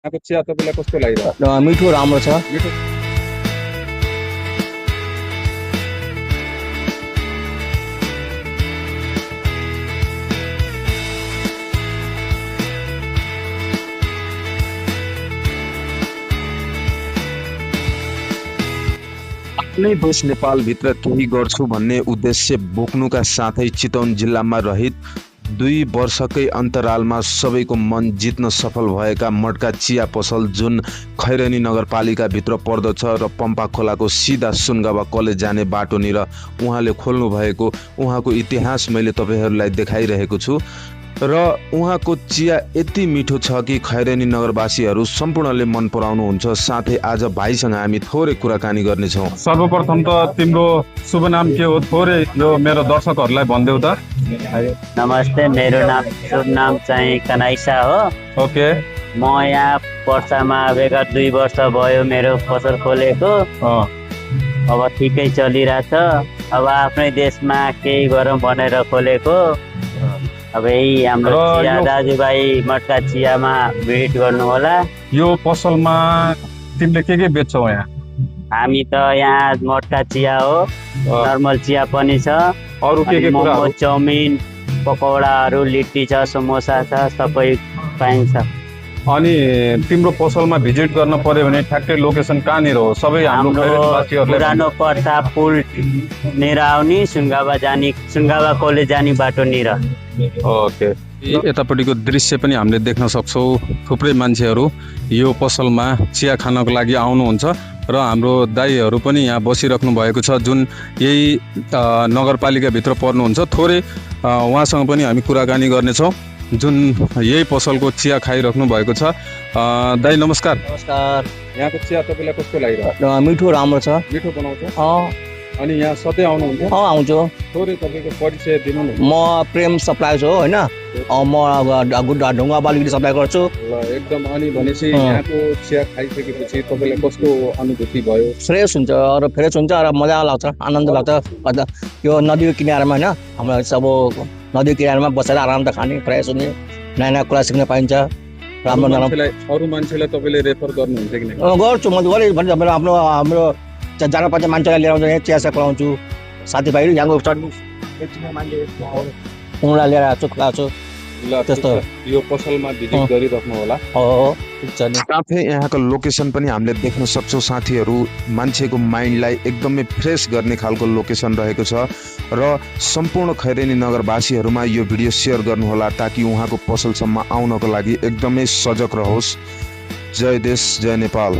यहाँको चिया तपाईँलाई कस्तो लागिरहेको मिठो राम्रो छ। मिठो आफ्नै देश नेपालभित्र केही गर्छु भन्ने उद्देश्य बोक्नुका साथै चितवन जिल्लामा रहित 2 वर्षकै अन्तरालमा सबैको मन जित्न सफल भएका मड्का चिया पसल जुन खैरनी नगरपालिकाभित्र पर्दछ र पम्पा खोलाको सिधा सुनगावा कलेज जाने बाटोनिर उहाँले खोल्नु भएको उहाँको इतिहास मैले तपाईहरूलाई देखाइरहेको छु र उहाँको चिया यति मिठो छ कि खैरनी नगरवासीहरू सम्पूर्णले मन पराउनुहुन्छ। साथै आज भाइसँग हामी थोरै कुराकानी गर्नेछौँ। सर्वप्रथम त तिम्रो शुभ नाम के हो थोरै यो मेरो दर्शकहरूलाई भनिदेऊ त। नमस्ते, मेरो शुभ नाम चाहिँ कनाइसा हो। ओके। म यहाँ पर्सामा विगत 2 वर्ष भयो मेरो पसल खोलेको। अब ठिकै चलिरहेछ। अब आफ्नै देशमा केही गरौँ भनेर खोलेको। अब यही हाम्रो चिया दाजुभाइ मड्का चियामा भिजिट गर्नु होला। यो पसलमा तिमीले के बेच्छौ यहाँ? हामी त यहाँ मड्का चिया हो, नर्मल चिया पनि छ। अरू के मोमो, चाउमिन, पकौडाहरू, लिट्टी छ, समोसा छ, सबै पाइन्छ। अनि तिम्रो पसलमा भिजिट गर्न पर्यो भने ठ्याक्कै लोकेसन कहाँनिर हो? सबै हाम्रो पुरानो पर्सा पुल निर आउने सुनगावा कलेज जाने बाटोनिर। ओके। यतापट्टिको दृश्य पनि हामीले देख्न सक्छौँ। थुप्रै मान्छेहरू यो पसलमा चिया खानको लागि आउनुहुन्छ र हाम्रो दाइहरू पनि यहाँ बसिराख्नु भएको छ जुन यही नगरपालिकाभित्र पर्नुहुन्छ। थोरै उहाँसँग पनि हामी कुराकानी गर्नेछौँ जुन यही पसलको चिया खाइराख्नु भएको छ। दाइ नमस्कार। नमस्कार। यहाँको चिया तपाईँलाई कस्तो लागिरहेको? मिठो राम्रो छ। मिठो बनाउँछ? अनि यहाँ सधैँ आउनुहुन्छ? आउँछु। थोरै तपाईँको परिचय दिनु न। म प्रेम सप्लायर्स हो होइन। म ढुङ्गा बालुकी सप्लाई गर्छु। एकदम। अनि भनेपछि यहाँको चिया खाइसकेपछि तपाईँलाई कस्तो अनुभूति भयो? फ्रेस हुन्छ र फ्रेस हुन्छ र मजा लाग्छ, आनन्द लाग्छ। यो नदीको किनारमा होइन, हाम्रो अब नदीको किनारमा बसेर आराम त खाने, फ्रेस हुने, नयाँ नयाँ कुरा सिक्न पाइन्छ। राम्रो अरू मान्छेलाई तपाईँले रेफर गर्नुहुन्छ कि नै? गर्छु म गरेँ भने हाम्रो जान पर्छ मान्छेलाई लिएर आउँछ, चिया चिया खुवाउँछु। साथीभाइहरू यहाँको चट्नी उनीलाई लिएर आएको छु, खुवाएको छु। त्यस्तो यो पसलमा भिजिट गरिराख्नु होला। साथै यहाँको लोकेसन पनि हामीले देख्न सक्छौँ साथीहरू। मान्छेको माइन्डलाई एकदमै फ्रेस गर्ने खालको लोकेसन रहेको छ र सम्पूर्ण खैरेनी नगरवासीहरूमा यो भिडियो सेयर गर्नुहोला ताकि उहाँको पसलसम्म आउनको लागि एकदमै सजग रहोस्। जय देश, जय नेपाल।